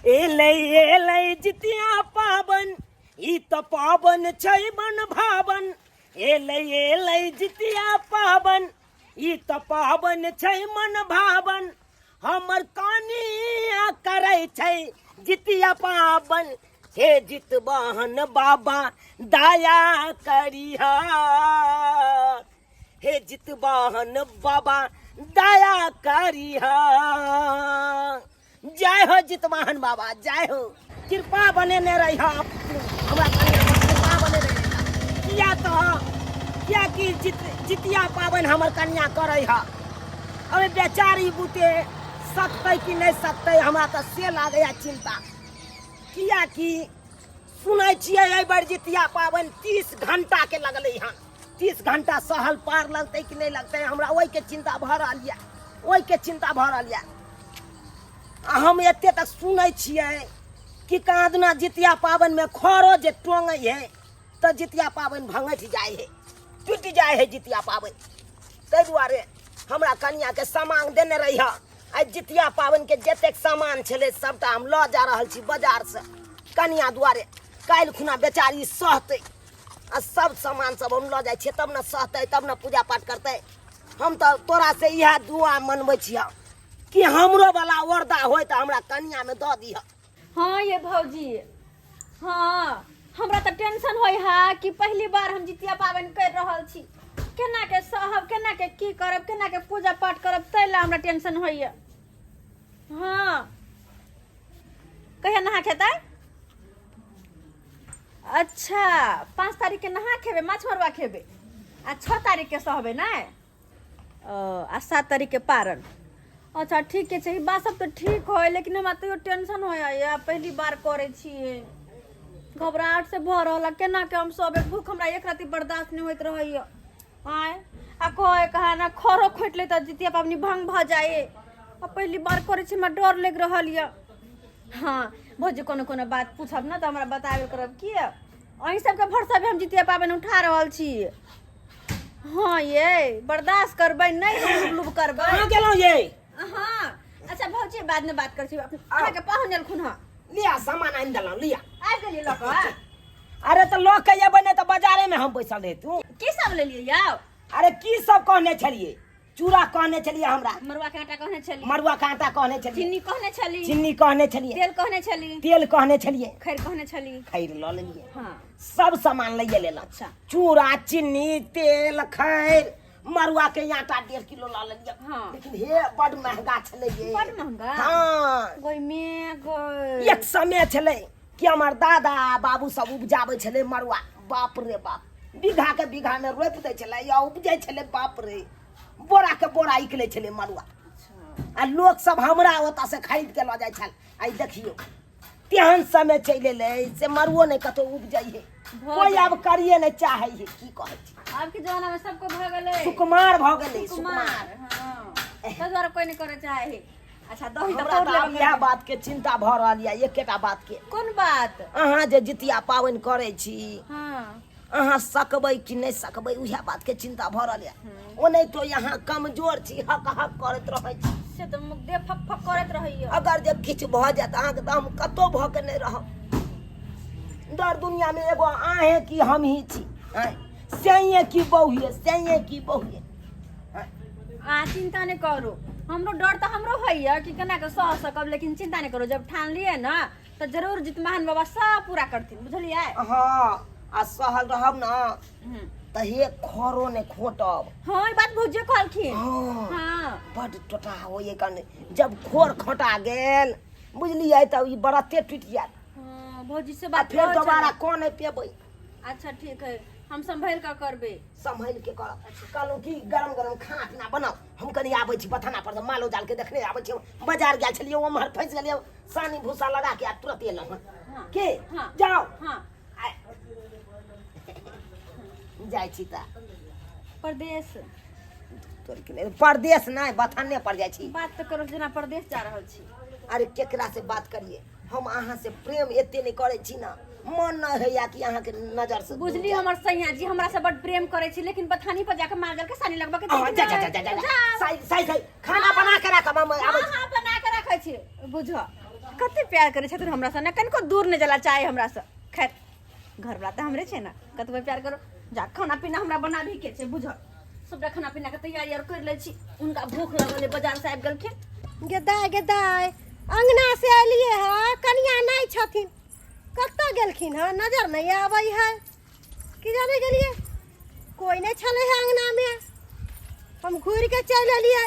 एलै एलै जितिया पाबन, ई तऽ पाबन छै मन भावन। एलै एलै जितिया पाबन, ई तऽ पाबन छै मन भावन। हमर कनिया करै छै जितिया पाबन, हे जितवाहन बाबा दया करिहा, हे जितवाहन बाबा दया करिहा। जय हो जितवाहन बाबा, जय हो, कृपा बनेने रही हमरा कनिया पर, कृपा बनेने रही। किया तऽ कियाकि जितिया पाबनि हमर कनिया करै है। अरे बेचारी बुते सकतै कि नहि सकतै, हमरा तऽ से लागैया चिंता। कियाकि सुनै छियै एहि बेर जितिया पाबनि 30 घंटा के लगलै हन। 30 घंटा सहल पार लगतै कि नहि लगतै, हमरा ओहिके चिंता भऽ रहल यऽ, ओहिके चिंता भऽ रहल यऽ। आ हम एते तक सुनै छियै कि कहाँ दिना जितिया पाबनिमे खरो जे टोंगै है तऽ जितिया पाबनि भंगठि जाइ है, टूटि जाइ है जितिया पाबनि। ताहि दुआरे हमरा कनियाके सामान देने रही। आइ जितिया पाबनिके जतेक सामान छलै सबटा हम लऽ जा रहल छी बाजारसँ कनिया दुआरे। काल्हि खुना बेचारी सहतै आ सब सामान सब हम लऽ जाइ छियै तब ने सहतै, तब ने पूजा पाठ करतै। हम तऽ तोरा से इएह दुआ मनबै छियह कि हमरो वाला वर्दा होय तऽ हमरा कनियामे दऽ दिह। हाँ ये भौजी, हाँ हमरा तऽ टेंशन होय है कि पहली बार हम जितिया पाबनि कर रहल छी, केना के सहब, केना के की करब, केना के पूजा पाठ करब, ताहि ला हमरा टेंशन होइए। हाँ कहिया नहा खेतै? अच्छा 5 तारीख के नहा खेबै, माछ मरुआ खेबै, आ 6 तारीख के सहबै नहि, आ 7 तारीख के पारन। अच्छा ठीके छै, ई बात सब तऽ ठीक होय, लेकिन हमरा तैयो टेंशन होइए, पहली बार करै छियै, घबराहट से भऽ रहल है, केना के हम सहबै, भूख हमरा एक राति बर्दाश्त नहि होइत रहैए। आँय आ कहै कहा ना खरो खोटि लै तऽ जितिया पाबनि भंग भऽ जाए, आ पहली बार करै छी, हमरा डर लागि रहल यऽ। हाँ भौजी कोनो कोनो बात पूछब ने तऽ हमरा बताबे करब, किए अहीं सबके भरोसा पे हम जितिया पाबनि उठा रहल छी। हाँ ये बर्दाश्त करबै नहि, हम लुब लुब करबै। कहाँ गेलहुँ ये? हाँ अच्छा भौजी बाद में बात करै छी, अहाँके पाहुन एलखुन हँ। लिया सामान आनि देलहुँ, लिया। आबि गेलियै लऽ कऽ? अरे तऽ लऽ के एबै नहि तऽ बाजारे में हम बैसल रहितहुँ। की सब लेलियै यौ? अरे की सब कहने छलियै? चूड़ा कहने छलियै हमरा, मरुआ के आटा कहने छलियै, मरुआ के आटा कहने छलियै, चीनी कहने छलियै, चीनी कहने छलियै, तेल कहने छलियै, तेल कहने छलियै, खैर कहने छलियै, खैर लऽ लेलियै। हाँ सब सामान लैए लेलहुँ। अच्छा। चूड़ा चीनी तेल खैर मरुआ के आटा 1.5 किलो लऽ लेलियै। हाँ। लेकिन हे बड महंगा छलै ये। बड महंगा? हाँ। गई में गई। एक समय छलै कि हमर दादा बाबू सब उपजाबै छलै मरुआ, बाप रे बाप, बीघा के बीघा में रोपि दै छलै या उपजै छलै, बाप रे बोरा के बोरा निकलै छलै मरुआ। आ लोक सब हमरा ओतऽ से खरीद के लऽ जाइ छल। आइ देखियौ तेहन समय चलि एलै से मरुओ नहि कतौ उपजै है, भऽ कोइ गेलै। आब करिए नहि चाहै है। की कहै छी, आब के जमाना में सबको भऽ गेलै सुकुमार भऽ गेलै, सुकुमार। सुकुमार। हाँ ताहि दुआरे कोइ नहि करऽ चाहै है। अच्छा दही तऽ हमरा तोड़ तऽ आब लेबे इएह करबै। बात के चिंता भऽ रहल यऽ, एकेटा बात के। कोन बात? अहाँ जे जितिया पाबनि करै छी, हाँ अहाँ सकबै कि नहि सकबै, उएह बात के चिंता भऽ रहल यऽ। ओनाहितो अहाँ कमजोर छी, हक हक करैत रहै छी। से तऽ मुख देह फक फक करैत रहैया। अगर जे किछु भऽ जायत अहाँके तऽ हम कतहु भऽ के नहि रहब। दर दुनिया में एगो अहें की हम ही छी, आँय? सैये की बहुए, सैये की बहुए। अहाँ चिंता नहि करू, हमरो डर तऽ हमरो होइया कि केना के सह सकब, लेकिन चिंता नहि करू, जब ठान लिए ने तऽ जरूर जितवाहन बाबा सब पूरा करथिन, बुझलियै? हाँ आ सहल रहब ने तऽ हे खरो नहि खोटब। हाँ ई बात भौजी कहलखिन। हाँ। हाँ। बड टोटा होइए कने, जब खोर खोटा गेल बुझलियै तऽ ई बरते टूटि जायत। हाँ, भौजी से आ बात फेर कहै दोबारा छलै। कऽ नहि पेबै। अच्छा ठीक है, हम संभल कऽ करबै। सम्हालि के करब। कहलहुँ कि गरम गरम खाना पीना बनाउ, हम कनि आबै छी बथाना पर से मालो जाल के देखने आबै छी। बाजार गेल छलियै, ओम्हर फँसि गेलियै, सानी भूसा लगा के आ तुरंत एलहुँ हँ। हाँ। के हाँ। जाउ। हाँ। जाइ छी तऽ परदेश। तोर के नहि, परदेश नहि, बथाने पर जाइ छी। बात तऽ करू जेना परदेश जा रहल छी। अरे केकरा से बात करिए, हम अहाँ से प्रेम एते नहि करै छी ने, मन नहि होइया कि अहाँके नजर से दूर बुझली जाय। हमर सैया जी हमरा से बड प्रेम करै छी, लेकिन बथानी पर जाके मार के सानी लगबा के अहाँ जा जा जा जा जा। साई साई साई खाना बना के राखब, हम आबै छी। हाँ, बना के रखै छी, बुझ। कते प्यार करै छथिन हमरा से ने, कनिको दूर नहि जला चाहे हमरा से। खैर घरवला तऽ हमरे छै ने, कतबो प्यार करो। जा खाना पीना हमरा बनाबी के छै, बुझल? सबटा खाना पीना के तैयारी आर कर लै छी। हुनका भूख लगल है, बाजार से आबि गेलखिन। गेदाय गेदाय, अंगना से एलिए है, कनिया नहीं छथिन, कतऽ गेलखिन हँ? नजर नहीं आबै है, की जाने गेलिए, कोई नहीं छलै है अंगना में। हम घूर के चलि एलिए।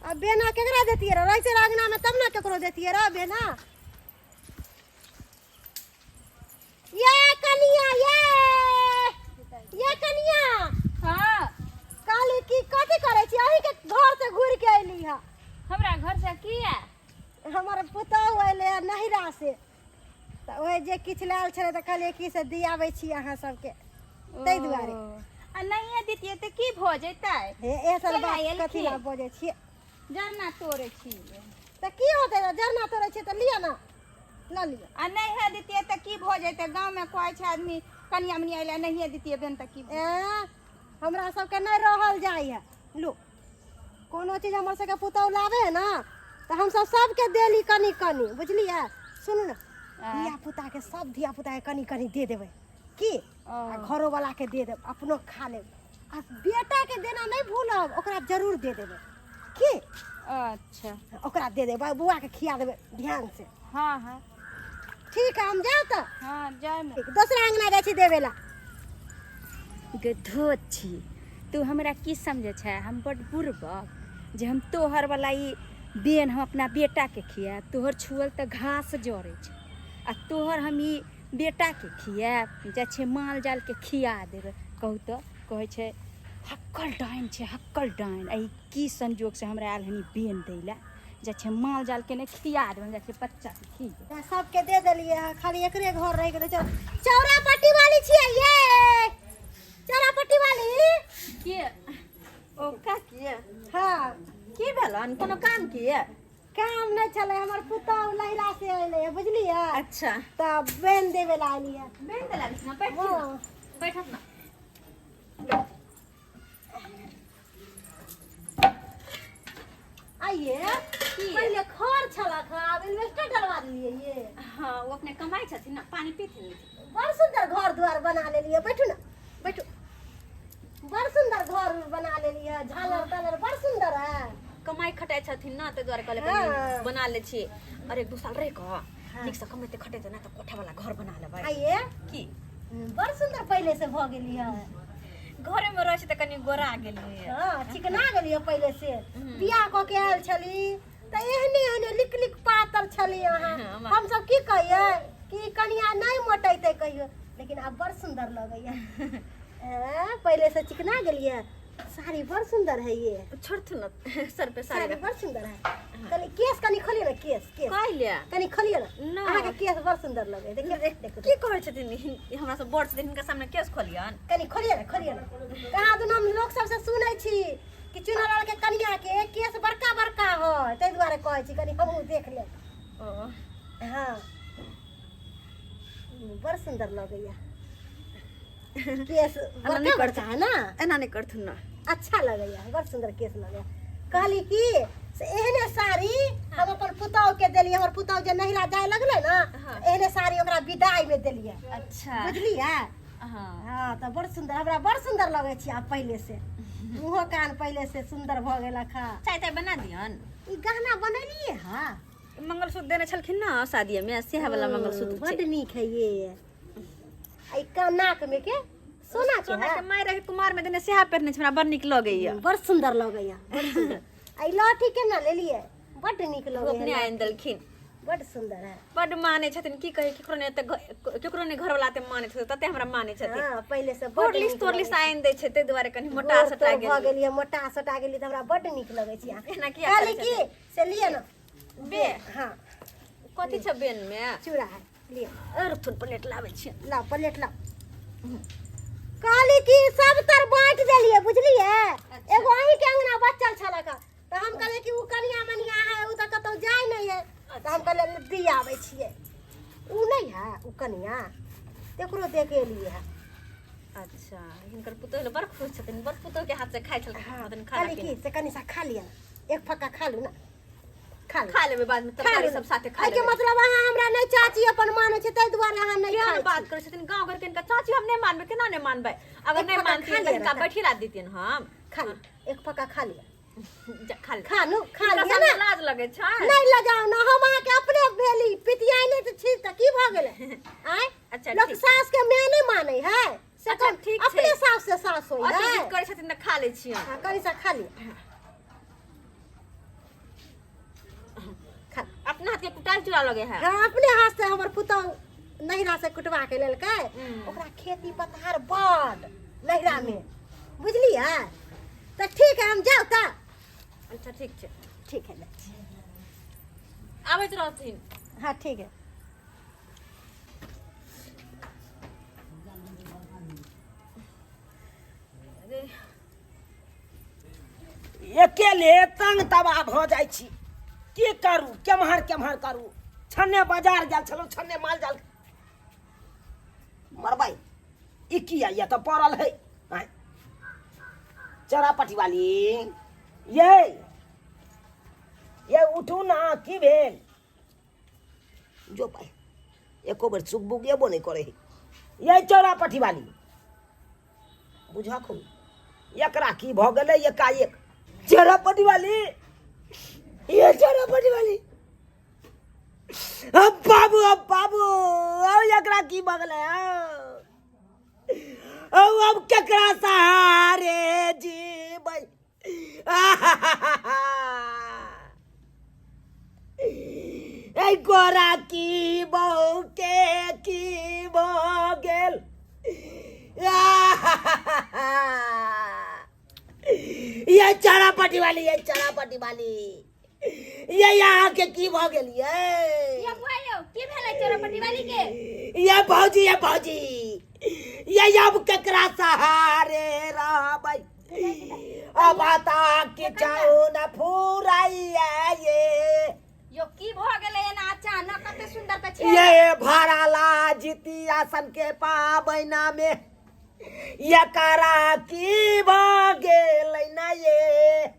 अब बेना केकरा देतियै रह? रहते रह अंगना में तब ना केकरो देतियै रह बेना। ये कनिया, ये ये कनिया। हाँ। कहली कि कथी करै छी? अहीं के घर से घूर के अयली है। हमरा घर से किया? हमर पुतहु अयलै है नहिरा से, तऽ ओहे जे किछु लायल छलै तऽ कहलियै कि से दियाबै छी अहाँ सबके, ताहि दुआरे। आ नहिए दितियै तऽ की भऽ जेतै? हे एहन केना बात एलखिन? कथी लए बजै छियै? जरना तोड़ै छियै। तऽ की होतै जरना तोड़ै छियै तऽ? लिअ ने, लऽ लिअ। आ नहि दितियै तऽ की भऽ जेतै? गाँवमे कहै छै आदमी, कनिया मनिया अयलै, नहिए दितियै बेन तऽ की? ए हमरा सबके नहि रहल जाइ है। लू, कोनो चीज हमर सबके पुतहु लाबै है ने तऽ हमसब सबके देली कनि कनि, बुझलियै? सुनू ने, धिया पुताके, सब धिया पुताके कनि कनि दे देबै की, आ घरो वाला के दे देब, अपनो खा लेब, आ बेटाके देना नहि भूलब, ओकरा जरूर दे देबै की। अच्छा। ओकरा दे देबै, बौआके खिया देबै ध्यान से। हाँ हाँ। ठीक है, हम जाउ तऽ। हाँ, जाउ ने। ठीक, दोसरा अंगना जाइ छी देबै ला। गधो छी तू, हमरा की समझै छै? हम बड बुड़बक जे हम तोहर वाला ई बेन हम अपना बेटाके खियाएब? तोहर छुअल तऽ घास जरै छै आ तोहर हम ई बेटाके खियाएब? जाइ छियै माल जालके खिया देबै। कहू तऽ, कहै छै हक्कल डाइन छै, हक्कल डाइन। आ ई की संजोगसँ हमरा आयल हन ई बेन दै लए? जाइ छियै माल जालके नहि खिया देबै, जाइ छियै बच्चाके खिएबै। सबके दे देलियै हँ, खाली एकरे घर रहि गेलै। चौरा पट्टी वाली छियै ये, चौरा पट्टी वाली। के ओ काकी? हाँ। की भेलन? कोनो काम किए? काम नहि छलै, हमर पुतहु नहिरा से अयलै है, बुझलियै? अच्छा। तऽ बेन देवे ला अयलियै। बेन देला ना? बैठ। हाँ। बैठत ना। आइए। पहिले खर छलक हँ, आब इन्वेस्टर डलवा देलियै ये। हाँ, ओ अपने कमाइ छथिन ना। पानी पीथिन? बड़ सुंदर घर द्वार बना लेलियै। बैठू ने, बैठू। बड़ सुंदर घर बना लेलियै, झालर तालर बड़ सुंदर है। कमाइ खटाइ छथिन ना, ताहि दुआरे कहले हाँ। कनि बना लै छी। अरे 2 साल रहि कऽ नीकसँ कमेते खटेते ना तऽ कोठा वाला घर बना लेबै। आइए। की? बड़ सुंदर पहिले से भऽ गेली है। घरेमे रहै छी तऽ कनि गोरा गेलियै। हाँ, चिकना गेलियै पहिले से। बियाह कऽ के आयल छली तऽ एहने एहने लिक लिक पातर छली अहाँ। हाँ, हमसब की कहियै कि कनिया नहि मोटेतै कहियो, लेकिन आब बड़ सुंदर लगैया। पहिले से चिकना गेलियै। साड़ी बड़ सुंदर है ये। छोड़थुन न, सर पे साड़ी साड़ी बड़ सुंदर है। कनि केस कनि खोलिए ना, केस केस। कहलियै। कनि खोलिए ना। ना। अहाँके केस बड़ सुंदर लगे, देखिए देखो। की कहै छथिन? हमरा सब बड़ छथिन, हिनका सामने केस खोलियन? कनि खोलिए ना, खोलिए ना। कहाँ दुनू हम लोक सबसे सुनै छी कि चुनालाल के कनिया के केस बड़का बड़का है, ताहि दुआरे कहै छी कनि हमहूँ देख लेब। ओ। हाँ, बड़ सुंदर लगैया केस। एना नहि बड़का बड़का है ना। एना नहि करथुन ना। अच्छा लगैया, बड़ सुंदर केस लगैया। कहली कि से एहने साड़ी हम अपन पुतहु के देलियै। हमर पुतहु जे नहिरा जाय लगलै ने, एहने साड़ी ओकरा विदाई में देलियै। अच्छा। बुझलियै? हाँ। हाँ, तऽ बड़ सुंदर, हमरा बड़ सुंदर लगै छै आब पहिले से। मुँहो कान पहिले से सुंदर भऽ गेलक हँ। चाय ताय बना दियन? ई गहना बनेलियै हँ? मंगलसूत्र देने छलखिन ना शादी में, सेहा वाला मंगलसूत्र बड छै। नीक है ये। आ ई का नाक में के सोना के सोना है? के माय रहे कुमार में देने, सेहा पहिरने छै। हमरा बड़ नीक लगैया। बड़ सुंदर लगैया, बड़ सुंदर। आ ई लहठी केना लेलियै? बड नीक ओ लगैया। अपने आनि देलखिन। बड सुंदर है। बड मानै छथिन, की कही, केकरो ने एते केकरो ने घरवाला एते मानै छथिन तते हमरा मानै छथिन। हाँ, पहिले से बड होरलिस नीक तोरलिस लगै। आनि दै छै, ताहि दुआरे कनि मोटा गोर सटा तोर भऽ गेल। गेलियै, मोटा सोटा गेलियै तऽ हमरा बड नीक लगै छै। एना किया कहली करै की से लिअ ने। बे। हाँ। कथी छै बेन में? चूड़ा है, लिअ। रुथुन, प्लेट लाबै छी। लाओ, प्लेट लाओ। कहली कि सब तर बांट देलियै, बुझलियै? एगो अहीं के अंगना बचल छलक, तऽ हम कहलियै कि ओ कनिया मनिया है, ओ तऽ कतहु जाय नहि है, तऽ हम कहलियै दी आबै छियै। ओ नहि है ओ कनिया, तकरो दे के एलियै है। अच्छा, हिनकर पुतोह बड़ खुश छथिन, बड़ पुतोह के हाथ से खाइ छलखिन हाँ छथिन खाना कहली पीना। कि से कनि सा खा लिअ ने, एक फक्का खा लू ने। खा ले। खा लेबै बाद में खा तरकारी लेबै। सब साथे खा एहिके लेबै। मतलब अहाँ हमरा नहि चाची अपन मानै छै, ताहि दुआरे अहाँ नहि केहन खाइ बात छी। करै छथिन गाँव घरके, हिनका चाची हम नहि मानबै, केना नहि मानबै? अगर एक नहि फक्का मानथिन खा तऽ लिअ हिनका ने। बैठी ला दितियन हम। खा लिअ, एक फक्का खा लिअ। जा, खा ले। खा लू, खा हिनका लिअ सबके ने। लाज लगै छै। नहि लगाउ ने, हम अहाँके अपने भेली, पितियाइ नहि छी तऽ की भऽ गेलै? आँय? अच्छा, लोक ठीक। सास के माय नहि मानै है से? अच्छा, ठीक छै। अपने सास से सास होइ अथी है। जिद करै छथिन तऽ खा लै छियै। हाँ, कनि सा खा लिअ, खा। अपना हाथ के कुटाल चूड़ा लगे है। हाँ, अपने हाथ से हमर पुतहु नैहरा से कुटवा के लेलकै। ओकरा खेती पथार बड नैहरा में, बुझलियै? तऽ ठीक है, हम जाउ तऽ। अच्छा, ठीक छै। ठीक है, जाइ छी। आबैत रहथिन। हाँ, ठीक है। अकेले तंग तबाह भऽ जाइ छी, की करू, केम्हर केम्हर करू? छन्ने बाजार गेल छलहुँ, छन्ने माल जाल मरबै। ई किया ये तऽ पड़ल है? आँय, चरा पटिवाली, ये ये उठू ना, की भेल? जो पाइ एको बेर सुगबुगेबो नहि करै है। ये चौरा पटिवाली, बुझक एकरा की भऽ गेलै एकाएक? चेहरा पटिवाली, ये चेहरा पटिवाली, अब बाबू, अब बाबू, अब एकरा की भऽ गेलै? अब अब केकरा सहारे जीबै? ए गोरा की बहू के की भऽ गेल? ये चारा पट्टी वाली, ये चारा पट्टी वाली, ये यहाँ के की भऽ गेल ये? ये बुआ यौ, की भेलै चोरापट्टी वाली के? ये भौजी, ये भौजी, ये अब केकरा सहारे रहबै? अब आता के चाहो न फुराइया ये। यो की भऽ गेलै एना अचानक? कते सुंदर तऽ छै। ये भराला जितिया सन के पाबैना में एकरा की भऽ गेलै ना ये?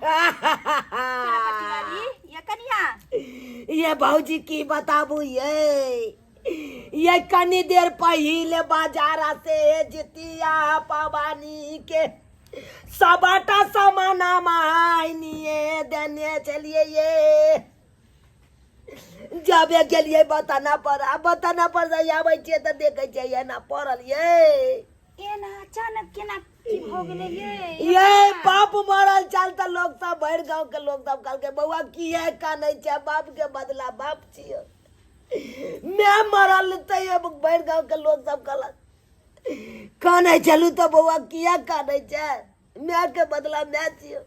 चोरापट्टी वाली ये कनिया। ये भौजी, की बताबू ये कनी देर पहिले बाजार से जितिया पवानी के सबटा सामान माइनिए देने चलिए। ये जबे गेलिए बताना पर, आ बताना पर से आबै छियै तऽ देखै छियै एना पड़ल ये। एना अचानक केना की भऽ गेलै ये? ये बाप मरल चल तऽ लोग सब, भरि गाँव के लोग सब कहलकै, बौआ किया कानै छै? बाप के बदला बाप छियै। मैं मरल तऽ ये भरि गाँव के लोग सब कहलक, कानै छलू तऽ बौआ किया कानै छै? My के बदला my छियै।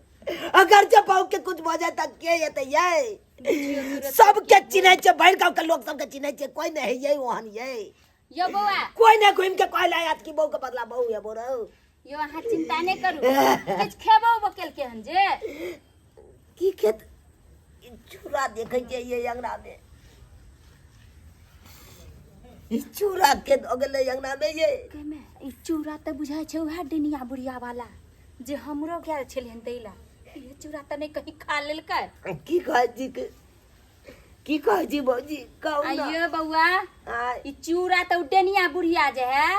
अगर जब बहू के कुछ भऽ जाए तऽ के एतै? ये सबके चिन्है छै, भरि गाँव के लोग सबके चिन्है छै, कोई नहि है ये ओहन ये। यो बौआ, कोई नहि घुमि के कहले आयत कि बहू के बदला बहू है बोरो। यो अहाँ चिंता नहि करू, किछु खेबो उबो केलकै हन जे? की खेत? ई चूड़ा देखै छियै ये अंगना में, ई चूड़ा के दऽ गेलै अंगना में ये? केमे ई चूड़ा तऽ बुझाइ छै उएह डनिया बुढ़िया वाला जे हमरो गेल छलै हन दै ला। ई चूड़ा तऽ नहि कहीं खा लेलकै? की कहै छी के की कहै छी भौजी, कहू ना। आइयो बौआ। आय। ई चूड़ा तऽ उ डनिया बुढ़िया जे है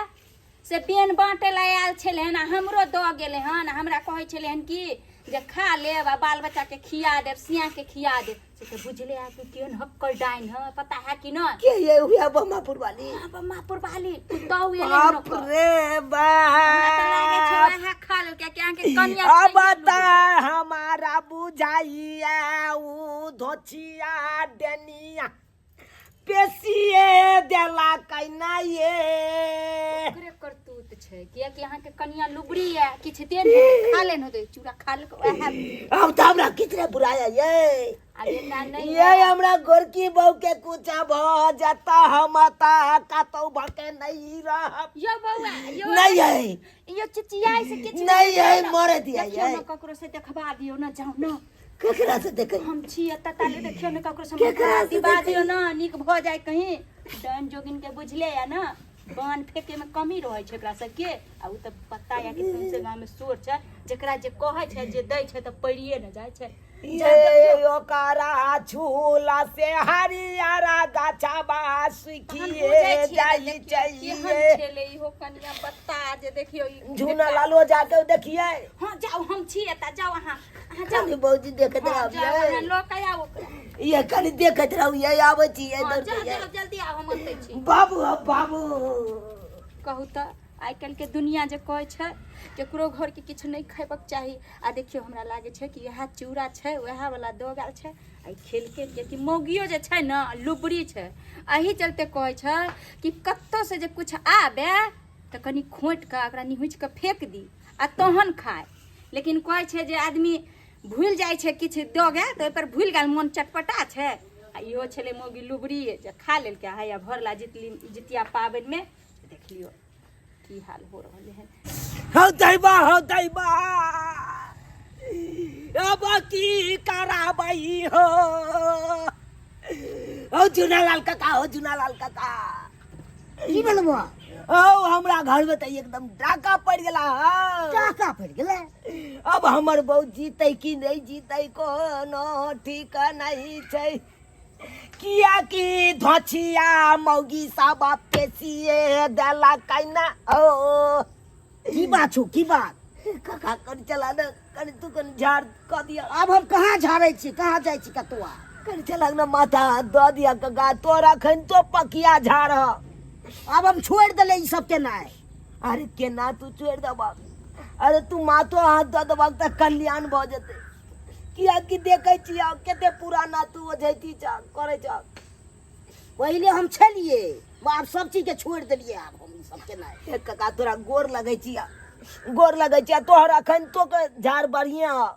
से बेन बाँटे ला आयल छलै हन आ हमरो दऽ गेलै हन। हमरा कहै छलै हन कि जे खा लेब आ बाल बच्चाके खिया देब, सियाके खिया देब। से तऽ बुझले है कि केहन हक्कर डाइन है, पता है कि नहि? के ये हुआ बमापुर वाली? हाँ, बम्मापुर वाली पुतहु एलै हन बाप ओकर। रे हमरा तऽ लागै छै बाप, वएह खा लेलकै, कि अहाँके कनिया अब छैहे तऽ हमारा बुझाइया उ धोछिया डेनिया पेशिए देला कैना ये। ओकरे करतूत छै, कियाकि अहाँके कनिया लुबरी है, किछु दे नहि खा लेन होतै, चूड़ा खा लेलकै वएह। अब तऽ हमरा किछु नहि बुराया ये। आब एना नहि ये हमरा गोरकी बहू के कुछ भऽ जता, हम तऽ कतौ भके नहीं रहब। यो बौआ यो। नहीं है। यो चिचियाइ से किछु नहीं है, मरे दिया देखियौ ये। ने, ककरो से देखबा दियौ ने, जाउ ने। केकरा से देखै? हम छी एतऽ ताले, देखियौ ने ककरो से केकरा से दिबा देखै? दियौ ने, नीक भऽ जाय। कहीं डाइन जोगिन के बुझले या ने, बान फेके में कमी रहै छै एकरा सबके। आ उ तऽ पता या कि सौंसे गाँव में शोर छै, जेकरा जे कहै छै जे दै छै तऽ पड़िए ने जाइ छै। ये ओकरा छूला से हरियारा गाछाबा तहन सुखिए बुझै छियै तऽ जाइ देखियौ केहन चाहिए। छलै इहो कनिया बत्ता जे देखियौ ई झूना लालो जाके देखिए। हँ जाउ, हम छी एतऽ, जाउ अहाँ, अहाँ जाउ। कनी भौजी देखैत हँ, रहब। जाउ अहाँ ये लऽ कऽ आउ ओकरा। ये कनी देखैत रहू, ये आबै छी ये हँ दौड़ जाउ के ये। जाउ, जल्दी आउ, हम ओतै छी। बाबू हो बाबू। कहू तऽ आइ काल्हिके दुनिया जे कहै छै केकरो घरके किछु नहि खेबक चाही, आ देखियौ हमरा लागै छै कि इएह चूड़ा छै, उएह वला दऽ गेल छै आ ई खेलकै, कियाकि मौगियो जे छै ने लुबरी छै। एहि चलते कहै छै कि कतहुसँ जे किछु आबे तऽ कनि खोँटि कऽ ओकरा निहुँछि कऽ फेक दी आ तहन खाय। लेकिन कहै छै जे आदमी भूलि जाइ छै, किछु दऽ गेल तऽ ओहिपर भूलि गेल, मोन चटपटा छै, आ इहो छलै मौगी लुबरी जे खा लेलकै। हैया भरला जितली जितिया पाबनिमे देख लियौ की हाल हो रहल है। हौ दैबा, हौ दैबा, अब की कराबै हो? हौ चुनालाल काका, हो चुनालाल काका। की भेल बौआ? हौ हमरा घर में तऽ एकदम डाका पड़ि गेला हौ। टाका पड़ि गेलै? अब हमर बहू जीतै कि नहि जीतै कोनो ठीक नहीं छै, कियाकि धोछिया मौगी सब पेशिए देला कैना ओ। की बात छौ, की बात? काका कनि चला ने, कनि तू कनि झाड़ कऽ दिया। आब हम कहाँ झाड़ै छी, कहाँ जाइ छी कतौ? आ कनि चला ने, माथा दऽ दिया काका, तोरा अखन तो पकिया झाड़। आब हम छोड़ि देले ई सब केनाइ। अरे केना तू छोड़ि देबक? अरे तू माथो हाथ दऽ देबक तऽ कल्याण भऽ जेतै, कियाकि देखै छियै कते पुराना तू ओझैती छह, करै छह। पहिले हम छलियै, आब सब चीज के छोड़ि देलियै, आब हम ई सब केनाइ। हे काका, तोरा गोर लगै छियै, गोर लगै छियै। तोहर अखन तो के झाड़ बढ़िया ह,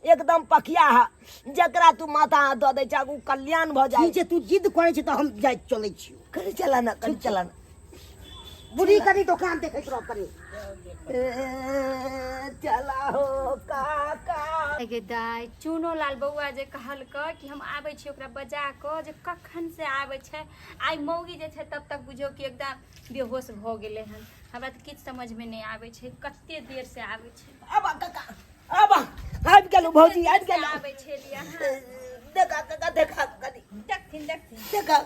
एकदम पकिया ह, जकरा तू माथा हाथ दऽ दै छह ओ कल्याण भऽ जाइ। ठीक छै, तू जिद करै छै तऽ हम जाइ चलै छियौ। कनि चला ना, कनि चला ना। बुढ़ी कनि दोकान देखैत रह कनि। ए, चला हो काका। गे दाइ, चूनो लाल बौआ जे कहलकै कि हम आबै छी ओकरा बजा कऽ, जे कखन से आबै छै आइ मौगी जे छै तब तक बुझियौ कि एकदम बेहोश भऽ गेलै हन। हमरा तऽ किछु समझमे नहि आबै छै कते देर से आबै छै। आबा काका, आबा, आबि गेलहुँ भौजी, आबि गेलहुँ। आबै छलियै अहाँ। देखा काका, देखा कनि। देखथिन, देखथिन। देखा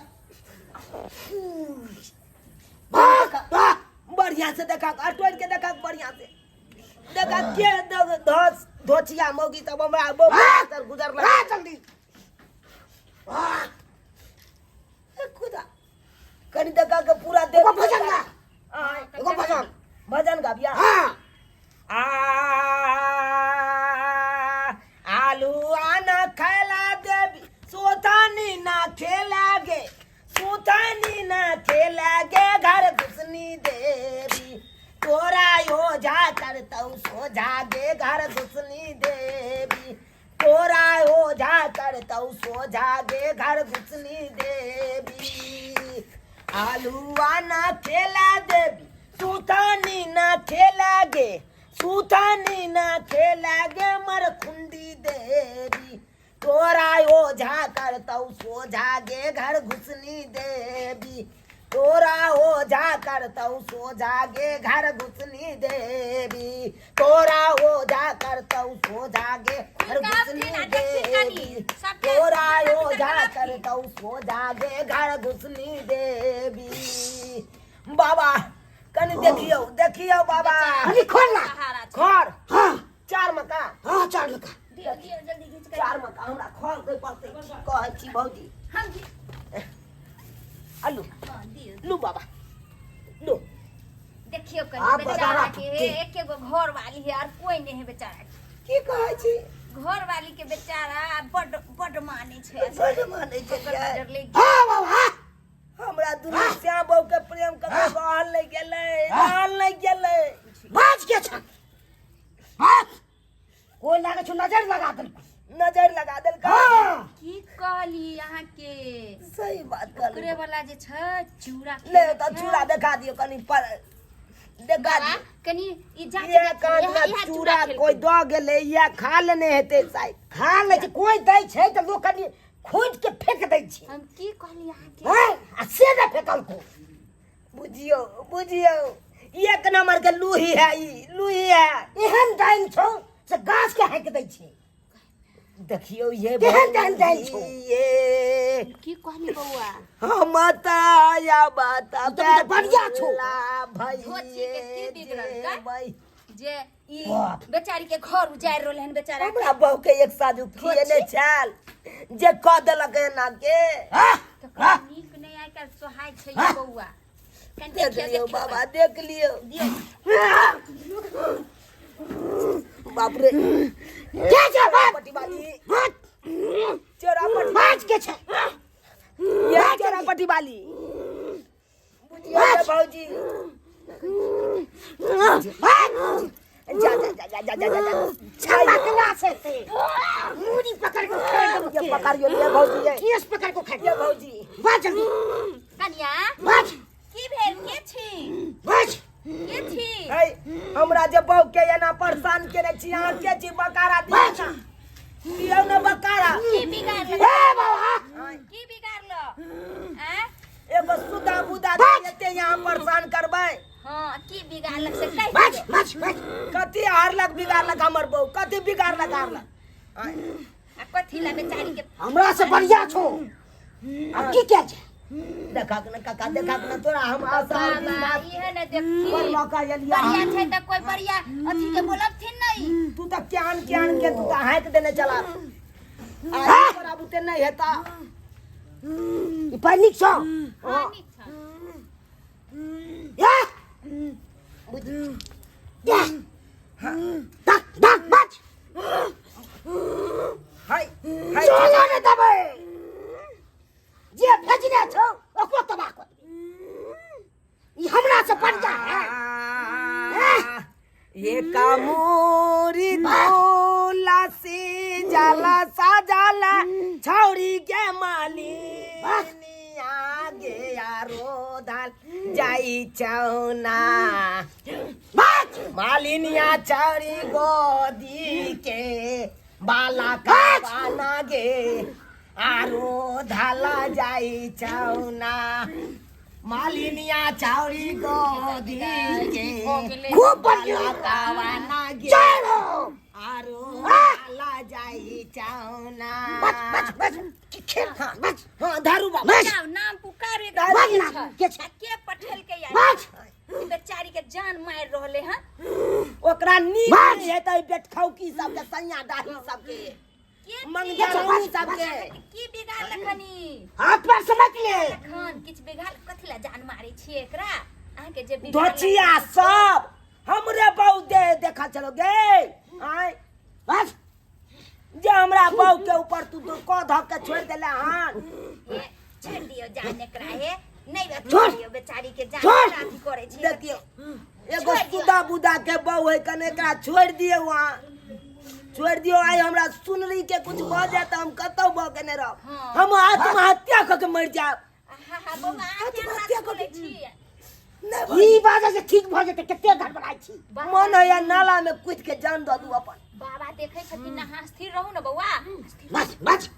वाह, बढ़िया से देखा, अटोर के देखा, बढ़िया से देखा के धस धोचिया मौगी सब हमरा बौआ गुजर आ जल्दी। खुदा, कनि देखा के पूरा देख। एगो भजन गा। आय, एगो भजन। भजन गाबिया? हाँ। आ आलू आना खेला देवी, सोतानी ना खेला गे, सुतानी ना खेला गे घर घुसनी देवी, तोरा यो जा करतौ सोझा गे घर घुसनी देवी, तोरा यो जा करतौ सोझा गे घर घुसनी देवी। आलू आना खेला देवी, सुतानी ना खेला गे, सुतानी ना खेला गे मरखुंडी देवी, तोरा ओझा करतौ सोझा गे घर घुसनी देवी, तोरा ओझा करतौ सोझा गे घर घुसनी देवी, तोरा ओझा करतौ सोझा गे घर घुसनी देवी, तोरा ओझा करतौ सोझा गे घर घुसनी देवी। बाबा कनि देखियौ, देखियौ बाबा। कनि खोल ना। खर? हाँ। चार मका? हाँ, चार मका। चार मका हमरा खर के पड़तै, कहै छी भौजी। आलू लू बाबा, लू। देखियौ आब कनि बेचारा बजारा के, हे एके गो घर वाली है और कोई नहीं है बेचारा के। की कहै छी? घर वाली के बेचारा बड बड माने छै। बड मानै छै। ओकर नजर लागि। हाँ बाबा, हाँ। हमरा दुनू श्याम बहू के प्रेम ककरो रहल नहि गेलै, रहल नहि गेलै। बाज के छ बाज, कोई लागे छौ नजर लगा देलकौ। नजर लगा देलकै? हाँ। की कहली अहाँके? सही बात कहली। ओकरे वाला जे छै चूड़ा ले खेलै तऽ छै। चूड़ा देखा दियौ कनि, पर देखा बाबा दियौ। कनि ई जाँच इएह देखियौ, कान इएह में इएह चूड़ा खेलकै। कोई दऽ गेलै, इएह खा लेने हेतै शायद। खा लै छै, कोई दै छै तऽ लोक कनि खोजि के फेंक दै छै। हम की कहली अहाँके? हैं? आ से नहि फेकलको। बुझियौ, बुझियौ, एक नंबर के लूही है, ई लूही है। एहन डाइन छौ से गाछ के हाकि दै छै। देखियौ ये केहन तेहन दालि छौ? ये की कहली बौआ हम ताया बात तऽ बढ़िया छौ। धोती के की बिगड़ल का? जे ई बाप। बेचारी के घर उजाड़ि रहलै हन बेचारा हमरा बहू के एक साझू खिएने छल जे कह देलक एना के हाँ? तऽ कनि नीक नहि आइ काल्हि सोहाय छै ये बौआ कनि देख देखियौ लियौ देखियौ बाबा देख लियौ बाप रे के छै बाप? पटी वाली बाज चोरा पटी बाज के छै ये चोरा पटी वाली बुझियौ रे भौजी बाज जा जा जा जा जा जा जा छल्ला के लाश हेतै मूड़ी पकड़ के उखाड़ देबो ये पकड़ियो ये भौजी ये केस पकड़ के उखाड़ ये भौजी बाज जल्दी कनिया बाज की भेल के छी बाज के छी है हमरा जे बहू के एना परेशान केने छी अहाँ के छी बकारा दियौ ना दियौ ना बकारा की बिगाड़ल ए बाबा की बिगाड़ल आँ एगो सुदा बुदा दे एते यहाँ परेशान करबै हाँ की बिगाड़लक से कहि बाज दियौ बाज बाज कथी हारलक बिगाड़लक हमर बहू कथी बिगाड़लक हारलक आँय, आ कथी ला बेचारी के हमरा से बढ़िया छौ अब की के छै देखा के ना काका देखा के ना तोरा हम आशा बाबा इहे ने देखी पर लऽ कऽ एलियै बढ़िया छै तऽ कोई बढ़िया अथी के बोलबथिन नहीं तू तऽ क्यान क्यान के तू तऽ हाँक देने चला आ तोरा बुते नहीं हेता ई पढ़ नीक छौ हाँ नीक छै या या दक दक बच हाय हाय चलो ने देबै जे भेजने छौ ओकरो तबाह कऽ देबै ई हमरा से बढ़िया है ये कामोरी गोला से जाला साजाला छौरी के माली आगे यारो दाल जाई चौना मालिनिया छौरी गोदी के बाला का बाना गे आरो धाला जाई चौना मालिनिया चाउरी गोदी के खूब बढ़िया। बाला कावाना गे जय हो आरो धाला जाई चौना बच बच बच की खेल हाँ बच हाँ दारू बाबा बच नाम नाम पुकारे बच ना के छै के पठेल के यार बच ई बेचारी के जान मार रहले हन ओकरा नीक बस। नहीं हेतै बेटखौकी सबके सैया दाही सबके के मंगजरौनी सबके की बिगाड़ लखनी हाथ पैर समझ ले लखन किछ बिगाड़ कथी ला जान मारे छी एकरा अहाँ के जे बिगाड़ धोचिया सब हमरे बहु दे देखा चलो गे आय बस जे हमरा बहु के ऊपर तू तो कह धक के छोड़ देले हन हे छोड़ दियो जान एकरा हे नहीं अथी छोड़। करियो बेचारी के जान छोड़। एकरा अथी करे छी देखियो एगो छोड़ दियौ। सुदा बुदा के बहु है कने एकरा छोड़ दिए वहाँ छोड़ दियो आइ हमरा सुनरी के कुछ भऽ जाए तऽ हम कतौ भऽ के नहि रहब हाँ। हम आत्महत्या कऽ के मरि जायब हा हा बौआ अहाँ केहन बात आत्महत्या कऽ बोलै के छी नहि ई बात से ठीक भऽ जेतै कते गड़बड़ाइ छी मन होइया नाला में कूद के जान दऽ दू अपन बाबा देखै छथिन अहाँ स्थिर रहू ने बौआ बस बस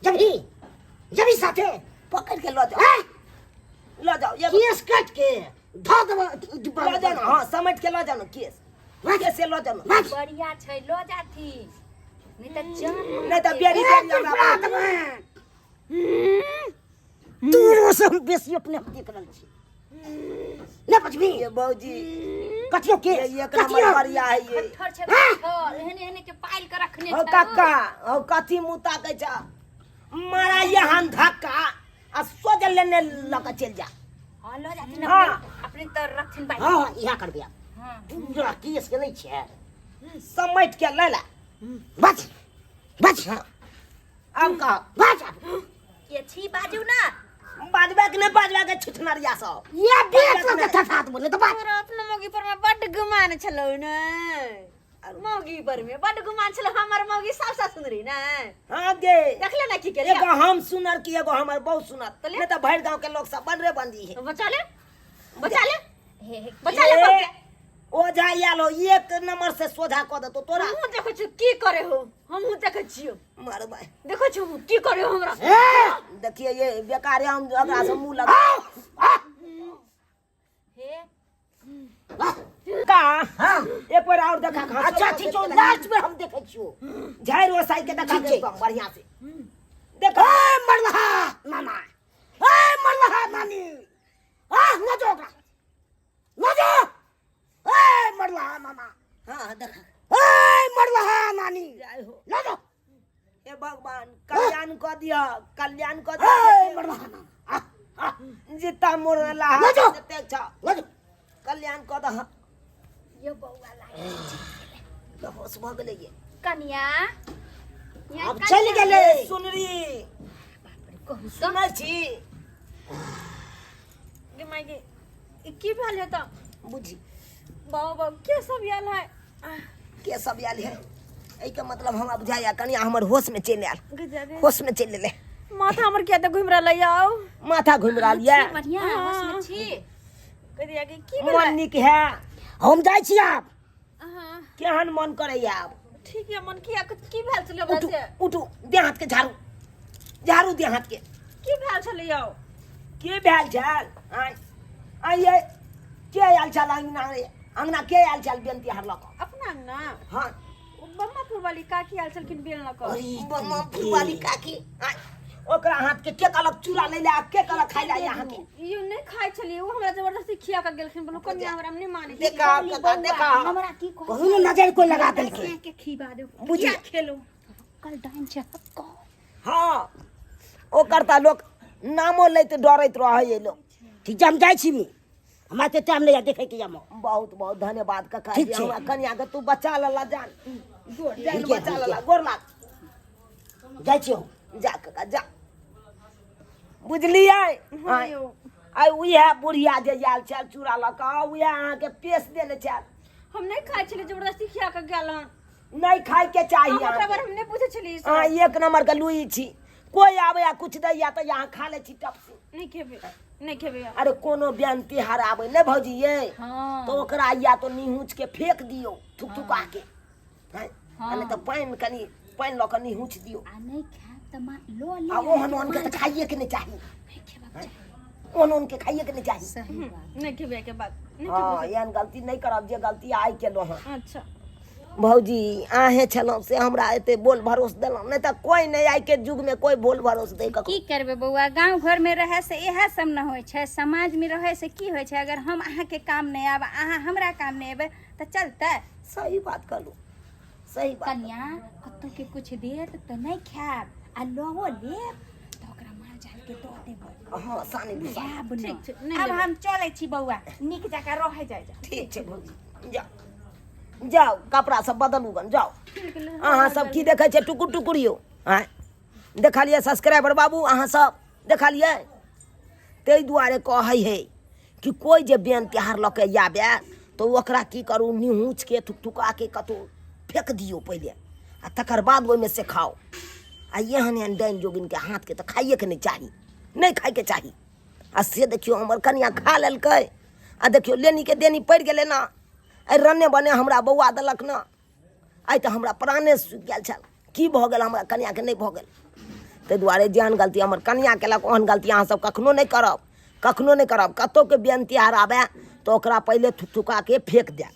जबही जबही साथे पकड़ के लऽ जाओ हैं? लऽ जाओ ये केस काट के धऽ देबै डिब्बा लऽ जाओ ना हाँ समेट के लऽ जाओ ना केस केस से लऽ जाओ ना बस बढ़िया छै लऽ जाथिन नहि तऽ जान नहि तऽ बेरी एक बेरी हमरा टुकड़ा देबै तोरो से हम बेसी अपने हम देख रहल छी ले बचबी ये भौजी कथियो के ये एक नंबर कथियो बढ़िया है ये खट्टर छै खट्टर एहन एहन के पाइल के रखने हो छै काका हो कथी मुँह ताकै छ मारा यहाँ धक्का आ सोझ लेने लऽ कऽ चलि जा हां लऽ जाथिन हाँ। अपने अपने तऽ रखथिन बाई हाँ इएह करबै आब हां तोरा केस के नहि छै समेट के ले ला बच बच आब कह बच आब के छी बाजू ना बाजबे के नहि बाजबे के छुछनरिया सब ये बेच के थसात बोले तो बच हमरा अपना मौगी पर में बड्ड गुमान छलौ ने मौगी पर में बड्ड गुमान छलौ हमर मौगी सबसँ सुन्दरी ने हाँ गे देखले ना की केलियै एगो हम सुनर की एगो हमर बहुत सुनर तो ले। नहीं तो भरि गांव के लोग सब बनरे बंदी है बचा ले बचा ले हे हे बचा ले ए, बाप के। ओझा आयल हो एक नंबर से सोझा कऽ देतो तोरा हमहूँ देखै छियौ की करे हो हमहूँ देखै छियौ मारबै देखै छियौ हमहूँ की करे हो हमरा देखिए ये बेकार है हम ओकरा से मुंह लगा हे कका हाँ एक बेर और देखा खा अच्छा ठीक छौ लास्ट में हम देखै छियौ झाड़ि ओसाइ के देखा ठीक छै। एकदम बढ़िया से देखा ए मरलहा मामा ए मरलहा नानी आ न जो ओकरा न जो ए मरलहा मामा हाँ देखा ए मरलहा नानी जय हो न जो हे भगवान कल्याण कऽ दिअ कल्याण कऽ ए दिअ मरलहा मामा आ आ जिता मोर लाहा लऽ जाउ। जतेक छ न जो कल्याण कऽ दह यो बौआ लागे बेहोश भऽ गेलै ये कनिया यहाँ आब चलि गेलै सुनरी कहू तऽ सुनै छी गे माय गे ई की भेल है तऽ बुझी बाबा बाबा के सब आयल है के सब आयल है एहिके मतलब हमरा बुझाइया कनिया हमर होशमे चलि आयल गजब है। होशमे चलि एलै माथा हमर किया तऽ घुमि रहलै यौ माथा घुमि रहल यऽ बढ़िया होशमे छी कह दिया कि की मन भेलै नीक है हम जाइ छी आब हाँ केहन मन करैया आब ठीक है मन किया की भेल छलै हमरा उठू से उठू देह हाथ के झाड़ू झाड़ू देह हाथ के की भेल छलै यौ के भेल छल आँय आँय ये के आयल छल अंगना रे अंगना के आयल छल बेन तिहार लऽ कऽ अपना अंगना हाँ ओ बम्मापुर वाली काकी आयल छलखिन बेल लऽ कऽ बम्मापुर वाली काकी आँय ओकरा हाथ के के कहलक चूड़ा लै ले आ के कहलक खाइ ले अहाँके ई नहि खाइ छलियै ओ हमरा जबरदस्ती खिया कऽ गेलखिन बोलो कन्या हमरा नहि मानै छै देखा कका देखा हमरा की कहै कहू ने नजर कोई लगा देलकै के खिबा दे बुझी खेलो कल डाइन छै कल हाँ ओकर तऽ लोक नामो लैत डरैत रहै लोक ठीक छै हम जाइ छी हमरा तऽ टाइम नहि यऽ देखैके यऽ बहुत बहुत धन्यवाद कका ठीक जी छै। हमरा कनिया के तू बचा लेला जान जान ठीक है, बचा ठीक लेला है। गोर लाग जाइ छी हम जा कका जा बुझलियै हाँ यौ आइ उएह बुढ़िया जे आयल छल चूड़ा लऽ कऽ उएह अहाँके पेश देने छल हम नहि खाइ छलियै जबरदस्ती खिया कऽ गेल हन नहि खायके चाही हम ओकरा अहाँके। बारे में नहि पूछै छलियै ई सब। अहाँ एक नंबर के लुई छी कोई आबै आ कुछ दैया तऽ अहाँ खा लै छी टप से नहि खेबै नहि खेबै आब। अरे कोनो ब्यान तिहार आबै नहि भौजी ये हाँ तऽ ओकरा या तो निहुँच के फेंक दियौ थुकथुका के हैं? आ नहि तऽ पानि कनि पानि लऽ कऽ निहुँच दियौ आ नहि खायब तऽ माँ लऽ ले आ ओहन ओहन के तऽ खाइए के नहि चाही नहि खेबाक चाही ओहन ओहन के खाइए के नहि चाही सही बात नहि खेबै के बाद नहि हँ एहन गलती नहि करब जे गलती आइ केलहुँ हँ अच्छा भौजी अहें छलहुँ से हमरा एते बोल भरोस देलहुँ नहि तऽ कोइ नहि आइके युगमे कोइ बोल भरोस दै ककरो की करबै बौआ गाँव घरमे रहै से इएह सब ने होइ छै समाजमे रहै से की होइ छै अगर हम अहाँके काम नहि आयब अहाँ हमरा काम नहि एबै तऽ चलतै सही बात कहलहुँ सही बात कनिया कतौ के कुछ देत तऽ नहि खायब आ लवो लेब तऽ ओकरा माल जाल के दऽ देबै हँ सानी भूसा खायब नहि ठीक छै, नहि आब लेबै। हम चलै छी बौआ नीक जकाँ रहै जाइ जा ठीक छै भौजी जाउ जाउ कपड़ा सब बदलू गन जाउ अहाँ सब की देखै छियै टुकुर टुकुर यौ आँय देखलियै सब्सक्राइबर बाबू अहाँ सब देखलियै ताहि दुआरे कहै है कि कोइ जे बेन तिहार लऽ के आबे तऽ ओकरा की करू निहुँचके थुकथुकाके कतहु फेक दियौ पहिले आ तकर बाद ओहिमे से खाउ आ एहन एहन डाइन जोगिनके हाथके तऽ खाइएके नहि चाही नहि खाइके चाही आ से देखियौ हमर कनिया खा लेलकै आ देखियौ लेनीके देनी पड़ि गेलै ने एहि रने बने हमरा बौआ देलक ने आइ तऽ हमरा प्राणे सुखि गेल छल की भऽ गेल हमरा कनिआँके नहि भऽ गेल ताहि दुआरे जेहन गलती हमर कनिआँ केलक ओहन गलती अहाँसभ कखनो नहि करब कखनो नहि करब कतहुके बेन तिहार आबय तऽ ओकरा पहिले थुकथुकाके फेक देब।